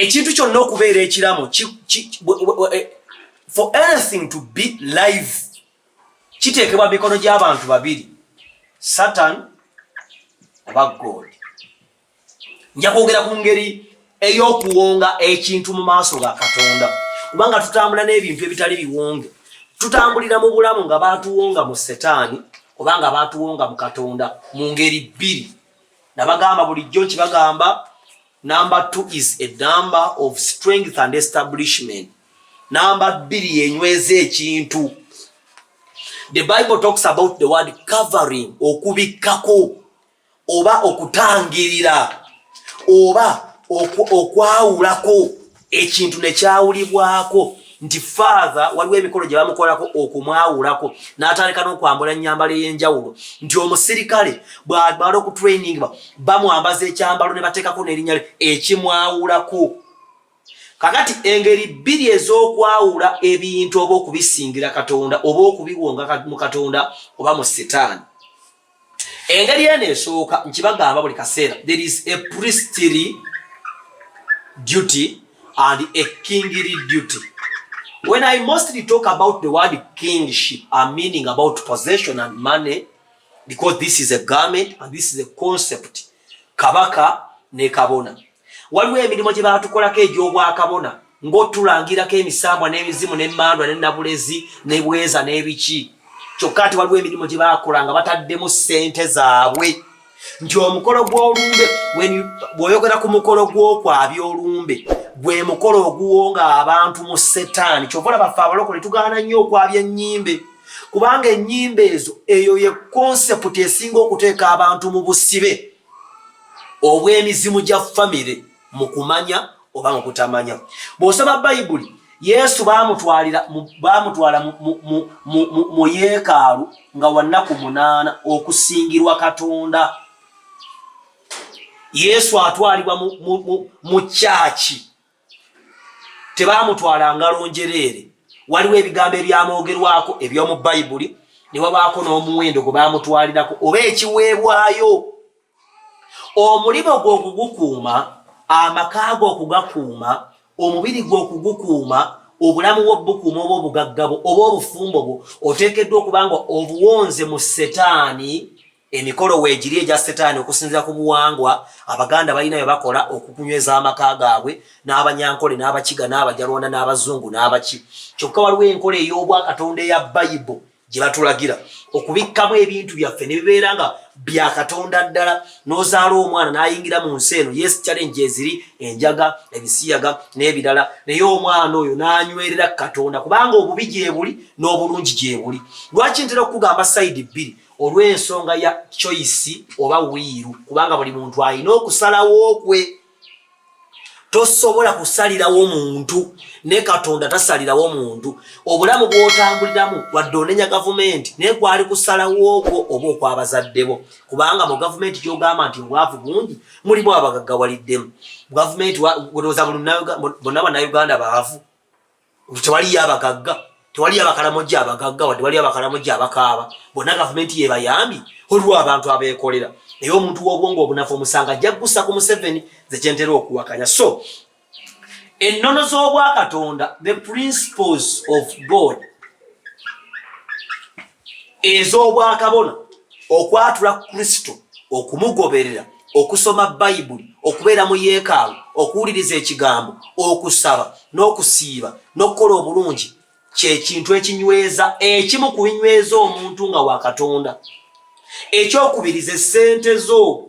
Ekintu kyonna okubeera ekiramu, for anything to be live, kiteekebwa mikono gy'abantu babiri, Satan oba God. Nja kwogera ku ngeri ey'okuwonga ekintu mu maaso ga Katonda, kubanga tutambula n'ebintu ebitali biwonge. Tutambulira mu bulamu nga batuwonga mu Setaani oba nga batuwonga mu Katonda mu ngeri bbiri. Nabagamba bulijjo, nkibagamba, number two is a number of strength and establishment. Namba 2 yenyweza ekintu. The Bible talks about the word covering, okubikkako oba okutangirira oba okwawulako ekintu nekyawulibwako, nti Father waliwo emikolo gye bamukolako okumwawulako n'atandika n'okwambula ennyambalo ey'enjawulo, nti omusirikale bw'amala okutraining bamwambaza ekyambalo ne bateekako n'erinnya lye ekimwawulako. Kakati engeri bbiri ez'okwawula ebintu oba okubisingira Katonda oba okubiwonga mu Katonda oba mu Setaani. Engeri eno esooka, nkibagamba buli kaseera, there is a priestly duty and a kingly duty. When I mostly talk about the word kingship, I'm meaning about possession and money, because this is a garment and this is a concept. Kabaka ne kabona. Waliwo emirimu gye baatukolako egy'obwakabona, ng'otulangirako emisambwa n'emizimu n'emmandwa n'ennabulezi ne bweza n'ebiki. Kyokka ati waliwo emirimu gye baakola nga bataddemu ssente zaabwe, nti omukolo gw'olumbe, bw'oyogera ku mukolo gw'okwabya olumbe, gwe mukolo oguwonga abantu mu Setaani. Kyova olaba ffe abalokole tugaana nnyo okwabya ennyimbe, kubanga ennyimbe ezo, eyo ye concept esinga okuteeka abantu mu busibe obw'emizimu gya famire, mu kumanya oba mu kutamanya. Bw'osoma Bayibuli, Yesu bamutwala mu yeekaalu nga wannaku 8 okusingirwa Katonda. Yesu atwalibwa mu kyaki, tebamutwala ngalo njereere. Waliwo ebigambo ebyamwogerwako eby'omu Bayibuli, ne wabaako n'omuwendo gwe bamutwalirako oba ekiweebwayo. Omulimu gwe okugukuuma, amaka ge okugakuuma, omubiri gwe okugukuuma, obulamu bwo bukuuma, oba obugagga bwo oba obufumbo bwo, oteekeddwa okuba nga obuwonze mu Setaani. Emikolo weegiri egya Setaani okusinziira ku buwangwa. Abaganda balina bye bakola okukunyweza amaka gaabwe, n'Abanyankole n'Abakiga n'Abajalwanda n'Abazungu n'abaki. Kyokka waliwo enkola ey'obwakatonda eya Bayibo gye batulagira okubikkamu ebintu byaffe ne bibeera nga bya Katonda ddala. N'ozaala omwana n'ayingira mu nsi eno, yes, challenge eziri, enjaga, ebisiyaga n'ebirala, naye omwana oyo n'anywerera Katonda, kubanga obubi gye buli n'obulungi gye buli. Lwaki ntera okugamba side bbiri? Olw'ensonga ya choice oba will, kubanga buli muntu alina okusalawo kwe. Tosobola kusalirawo muntu, ne Katonda tasalirawo muntu. Obulamu bw'otambuliramu, wadde onenya gavumenti, naye kwali kusalawo okwo oba okwabazadde bo, kubanga mu gavumenti gyogamba nti obwavu bungi, mulimu abagaggawaliddemu. Gavumenti olowooza bonna Bannayuganda baavu? Tewaliyo abagagga? Tewaliyo Abakalamojja abagagga? Wadde waliyo Abakalamojja abakaaba, bonna gavumenti yebayambye. Waliwo abantu abeekolera, naye omuntu w'obwongo obunafu omusanga ajja kugusa ku Museveni, ze kyentera okuwakanya. So ennono z'obwakatonda, the principles of God ez'obwakabona, okwatula Kristo, okumugoberera, okusoma Bayibuli, okubeera mu yeekaalu, okuwuliriza ekigambo, okusaba n'okusiiba n'okukola obulungi, kyekintu ekinyweza, ekimu ku binyweza omuntu nga wa Katonda. Ekyokubiriza, essente zo.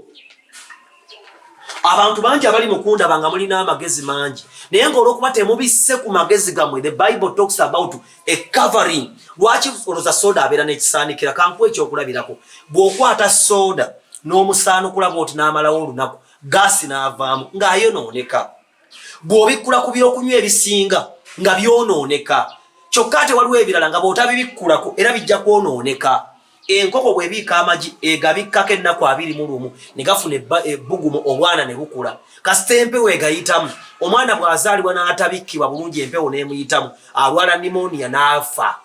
Abantu bangi abali mukundaba nga mulina amagezi mangi, naye nga olwokuba temubisse ku magezi gammwe. The Bible talks about a covering. Lwaki olowooza soda abeera n'ekisaanikira? Kankuwa ekyokulabirako. Bw'okwata soda n'omusaanukula bwoti n'amalawo olunaku, gaasi n'avaamu ng'ayonooneka. Bw'obikkula ku byokunywa ebisinga nga byonooneka, kyokka ate waliwo ebirala nga bw'otabibikkulako era bijja kwonooneka. Enkoko bw'ebiika amagi, egabikkako ennaku 21 ne gafuna ebbugumu, obwana ne bukula. Kasita empewo egayitamu, omwana bw'azaalibwa n'atabikkibwa bulungi, empewo n'emuyitamu, alwala pneumonia n'afa.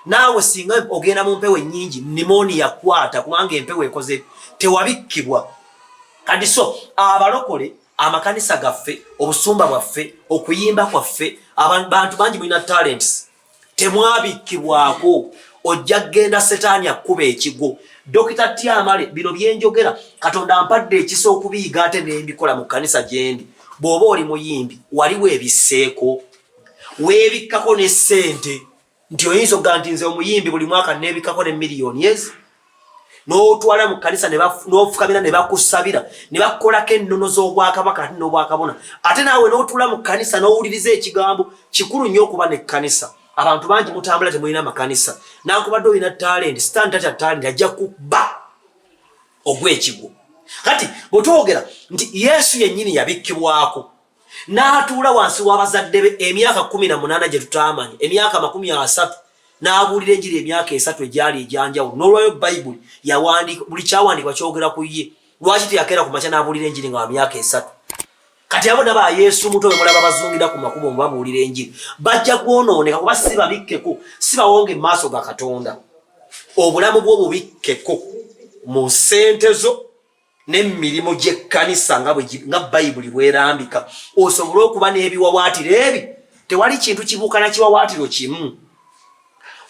Naawe singa ogenda mu mpewo ennyingi, pneumonia kwata, kubanga empewo ekoze, tewabikkibwa. Kati so abalokole Amakanisa gaffe, obusumba bwaffe, okuyimba kwaffe, abantu bangi mulina talents, temwabikkibwako. Ojja kugenda setaani akkuba ekigwo. Dokita Tyamale, bino byenjogera Katonda ampadde ekisa okubiyiga ate nembikola mu kkanisa gyendi. Bw'oba oli muyimbi, waliwo ebisseeko weebikkako ne ssente, nti oyinza okugaa nti nze omuyimbi buli mwaka neebikkako ne miliyoni ezi, n'otwala mu kkanisa n'ofukamira ne bakusabira ne bakukolako ennono z'obwakabaka ate n'obwakabona, ate naawe n'otuula mu kkanisa n'owuliriza ekigambo. Kikulu nnyo okuba n'ekkanisa. Abantu bangi mutambula temulina makanisa, nankubadde olina talenti. Sitaani tatya talenti, ajja kuba ogw'ekigwo. Kati bwe twogera nti Yesu yennyini yabikkibwako n'atuula wansi w'abazadde be emyaka 18 gye tutaamanya, emyaka 30, n'abuulira enjiri emyaka 3 egyali egyanjawulo, n'olwayo Bayibuli yawandiika, buli kyawandiikibwa kyogera ku ye. Lwaki teyakeera ku makya n'abuulira enjiri nga wa myaka 3? Kati abo naba Yesu muto bemulaba bazungira ku makubo mubabuulira enjiri, bajja kwonooneka kuba si babikkeko, si bawonge mu maaso ga Katonda. Obulamu bwo bubikkeko mu ssente zo n'emirimu gy'ekkanisa nga Bayibuli bwerambika, osobole okuba n'ebiwawaatiro ebi. Tewali kintu kibuuka na kiwawaatiro kimu.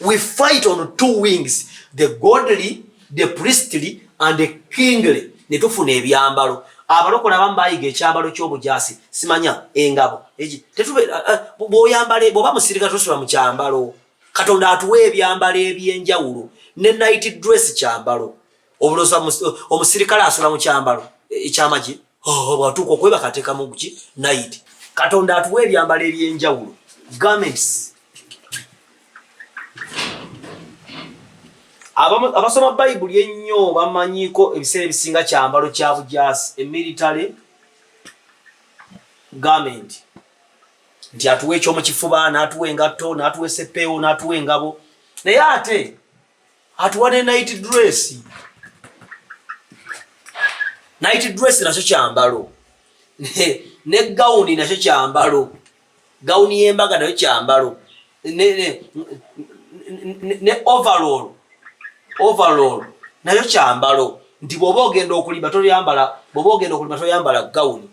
We fight on two wings, the godly, the priestly and the kingly, ne tufuna ebyambalo. Abalokole abamu bayiga ekyambalo ky'obujaasi, simanya engabo. Bw'oyambala, bw'oba musirika, tosula mu kyambalo. Katonda atuwa ebyambalo eby'enjawulo, ne night dress kyambalo. Obuloza omusirikale asula mu kyambalo ekyamagye, oh, bwatuuka okwebaka ateekamu ki? Night. Katonda atuwa ebyambalo ebyenjawulo, garments. Abasoma Bayibuli ennyo bamanyiko ebiseera ebisinga kyambalo kya bujaasi, emilitary garment, nti atuwa ekyomukifuba, n'atuwa engatto, n'atuwa esepeewo, n'atuwa engabo, naye ate atuwa ne night dress. Night dress nakyo kyambalo, ne gawuni nakyo kyambalo, gawuni y'embaga nayo kyambalo, ne overall nayo kyambalo, nti bw'oba ogenda okulima toyambala, bw'oba ogenda okulima toyambala gawuni,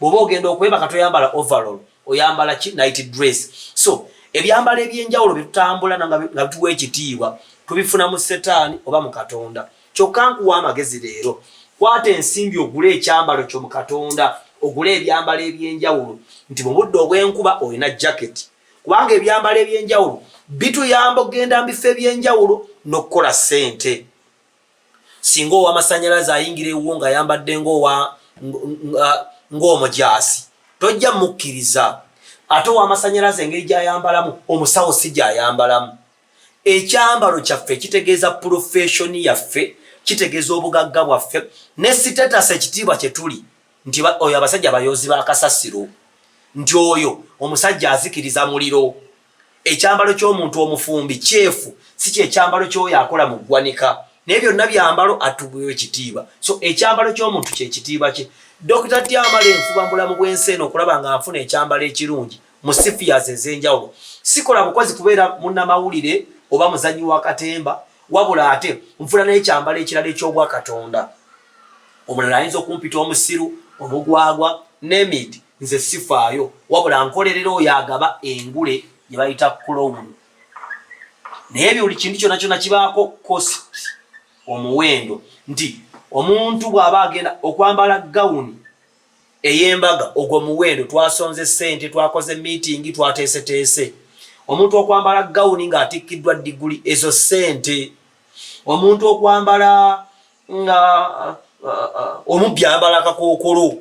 bw'oba ogenda okwebaka toyambala overall, oyambala ki? Night dress. So ebyambalo ebyenjawulo byetutambula nga bituwa ekitiibwa tubifuna mu setaani oba mu Katonda. Kyokka nkuwa amagezi leero, kwata ensimbi ogule ekyambalo kyo mu Katonda, ogule ebyambalo ebyenjawulo, nti mu budde obw'enkuba olina jaketi, kubanga ebyambalo ebyenjawulo bituyamba okugenda mu bifo ebyenjawulo n'okukola ssente. Singa ow'amasanyalaze ayingira ewuwo ng'ayambadde ng'omujaasi, tojja mukkiriza. Ate ow'amasanyalaze engeri gy'ayambalamu, omusawo si gy'ayambalamu. Ekyambalo kyaffe kitegeeza profession yaffe, kitegeeza obugagga bwaffe ne status, ekitiibwa kye tuli, nti oyo abasajja bayozi bakasasiro, nti oyo omusajja azikiriza muliro. Ekyambalo ky'omuntu omufumbi, chef, si kyekyambalo ky'oyo akola mu ggwanika, naye byonna byambalo, atuweewo ekitiibwa. So ekyambalo ky'omuntu kyekitiibwa kye. Dr Tyamala, enfuba mu bulamu bw'ensi eno okulaba nga nfuna ekyambalo ekirungi mu spheres ez'enjawulo. Sikola bukozi kubeera munnamawulire oba muzanyi wa katemba, wabula ate nfuna n'ekyambalo ekirala eky'obwakatonda. Omulala ayinza okumpita omusiru, omugwagwa, nemit, nze sifaayo, wabula nkolerera oyo agaba engule gye bayita crown. Naye buli kintu kyonna kyonna kibaako cost, omuwendo, nti omuntu bw'aba agenda okwambala gawuni ey'embaga, ogwo muwendo, twasonze ssente, twakoze meeting, twateeseteese. Omuntu okwambala gawuni ng'atikkiddwa diguli, ezo ssente. Omuntu okwambala nga omubbi ayambala akakookolo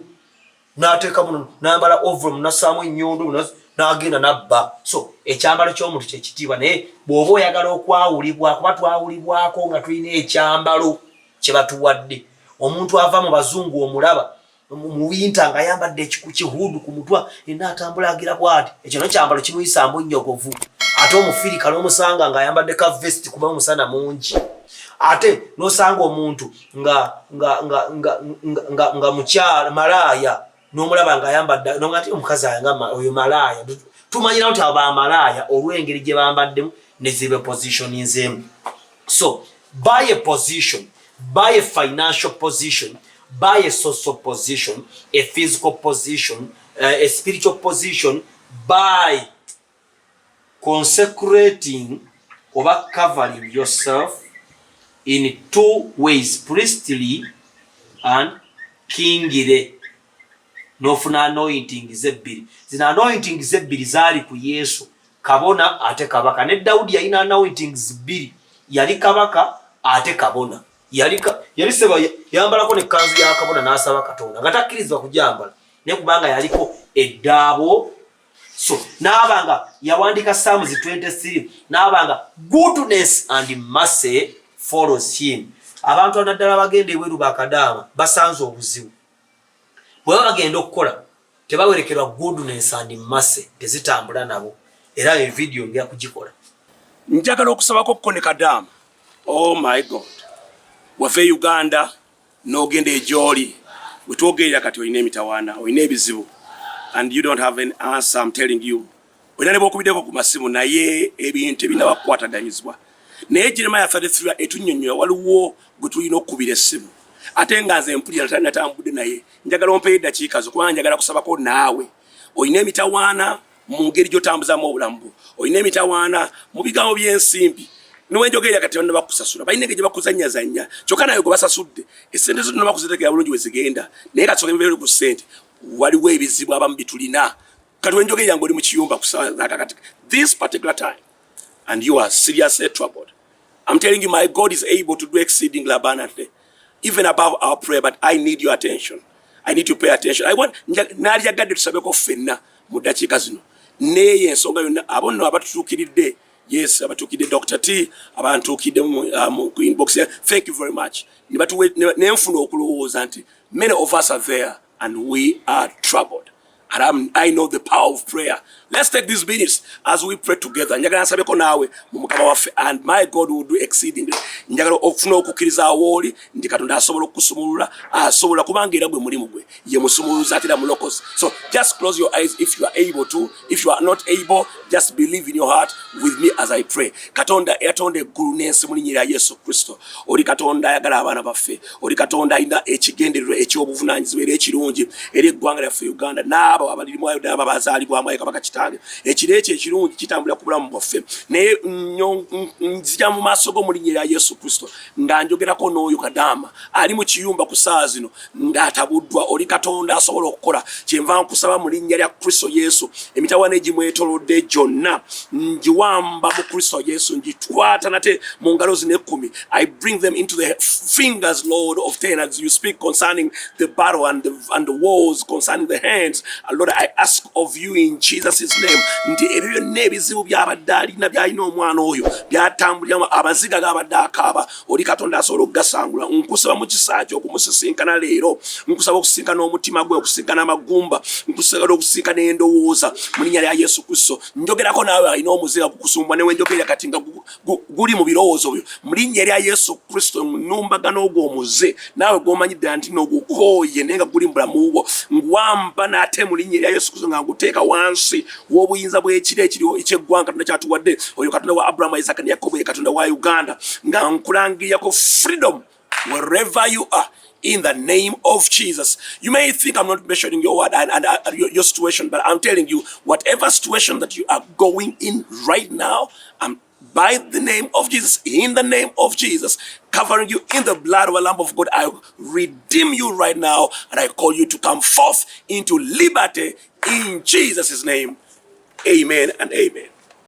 n'ateeka muno, n'ayambala overall, nassaamu ennyondo, n'agenda n'abba. So ekyambalo ky'omuntu kyekitiibwa, naye bw'oba oyagala okwawulibwa, kuba twawulibwako nga tulina ekyambalo kye batuwadde. Omuntu ava mu bazungu omulaba mu winter ng'ayambadde ekihuudu ku mutwa, ena atambula agira bwati, ekyo no kyambalo kimuyisaamu nnyogovu. Ate omufirika n'omusanga ng'ayambadde ka vest kuba omusana mungi. Ate n'osanga omuntu nga mukyala malaaya, n'omulaba ng'ayambadde nti omukazi nga oyo malaaya. Tumanyirawo nti abo bamalaaya olw'engeri gye bambaddemu ne zibe positioninzeemu. So buy a position, buy a financial position, by a social position, a physical position, a spiritual position, by consecrating oba covering yourself in two ways, priestly and kingly. Nofuna anointing zebbiri. Zino anointing zebbiri zaali ku Yesu, kabona ate kabaka. Ne Dawudi yalina anointings bbiri, yali kabaka ate kabona. Yali seba yambalako nekkanzu ya kabona n'asaba Katonda nga takkirizibwa kujambala, naye kubanga yaliko eddaabo. So naabanga yawandiika Psalms 23, naabanga goodness and mercy follows him. Abantu naddala bagenda ebweru bakadaama basanze obuzibu. Bwe baba bagenda okukola tebawerekerwa goodness and mercy, tezitambula nabo. Era evidiyo ngera kugikola. Njagala okusabako kukone kadaama. Oh my God, wava e Uganda n'ogenda egyoli wetwogerera kati olina emitawaana, olina ebizibu and you don't have an answer. I'm telling you, olina ne bwokubiddeko ku masimu naye ebintu ebinaba kukwataganyizibwa. Naye Jeremiah 33 etunnyonnyola waliwo gwe tulina okukubira essimu, ate nga nze mpulira natambudde naye. Njagala ompeyo eddakiika zo kubanga njagala kusabako naawe. Olina emitawaana mu ngeri gy'otambuzamu obulamu bwo, olina emitawaana mu bigambo by'ensimbi. Niwenjogerera kati banna bakusasula, balina engeri gye bakuzanyazanya, kyokka naye gwe basasudde esente zo bakuzitegera bulungi we zigenda. Naye kasooka embeera ku ssente, waliwo ebizibu abamu bitulina kati. Wenjogerera nga oli mu kiyumba kati this particular time and you are seriously troubled, I'm telling you, my God is able to do exceedingly abundantly even above our prayer, but I need your attention. I need to pay attention. I want naalyagadde tusabeko ffenna mu ddakiika zino neeyo ensonga yonna. Abo nno abatutuukiridde, yes, abatuukidde Dr T, abantuukidde mu inbox, thank you very much. Nenfuna okulowooza nti many of us are there and we are troubled. And I know the power of prayer. Let's take these minutes as we pray together. Njagala nsabeko naawe mu Mukama waffe, and my God will do exceedingly. Njagala okufuna okukkiriza awooli nti Katonda asobola okukusumulula, asobola, kubanga era gwe mulimu gwe ye musumuluzi ate era mulokozi. So just close your eyes if you are able to. If you are not able, just believe in your heart with me as I pray. Katonda eyatonda eggulu n'ensi, mu linnya lya Yesu Kristo, oli Katonda ayagala abaana baffe, oli Katonda alina ekigendererwa eky'obuvunaanyizibwa era ekirungi eri eggwanga lyaffe Uganda n'abo abalirimu n'abo abazaalibwamu. Ayi Kabaka Kitange, ekiro ekyo ekirungi kitambulira ku bulamu bwaffe, naye nzija mu maaso go mu linnya lya Yesu Kristo nga njogerako n'oyo kadaama ali mu kiyumba ku ssaawa zino ng'atabuddwa. Oli Katonda asobola okukola. Kyenva nkusaba mu linnya lya Kristo Yesu, emitawaana egimwetolodde gyonna ngiwamba mu Kristo Yesu, ngitwata nate mu ngalo zino 10. I bring them into the fingers, Lord, of 10, as you speak concerning the battle and the wars concerning the hands. Lord, I ask of you in Jesus' name nti ebyo byonna ebizibu byabadde alina, byalina omwana oyo byatambuliramu, amaziga gabadde akaaba, oli Katonda asobola okugasangula. Nkusaba mu kisa kyo okumusisinkana leero. Nkusaba okusisinkana omutima gwe, okusisinkana amagumba, nkusaba okusisinkana endowooza mu linnya lya Yesu Kristo. Njogerako naawe alina omuziga gukusumbwa newenjogerera kati nga guli mu birowoozo byo. Mu linnya lya Yesu Kristo numbagana ogwo omuze naawe gwomanyi ddala nti nogukooye naye nga guli mu bulamu bwo, ngwamba nate mu linnya lya Yesu Kristo nga nguteeka wansi w'obuyinza bw'ekiro ekiriwo ekyeggwanga Katonda kyatuwadde, oyo Katonda wa Aburahamu, Isaka ne Yakobo, ye Katonda wa Uganda, nga nkulangiriyako freedom wherever you are in the name of Jesus. You may think I'm not mentioning your word and your situation, but I'm telling you, whatever situation that you are going in right now, I'm by the name of Jesus, in the name of Jesus, covering you in the blood of the Lamb of God, I redeem you right now, and I call you to come forth into liberty in Jesus' name. Amen and amen.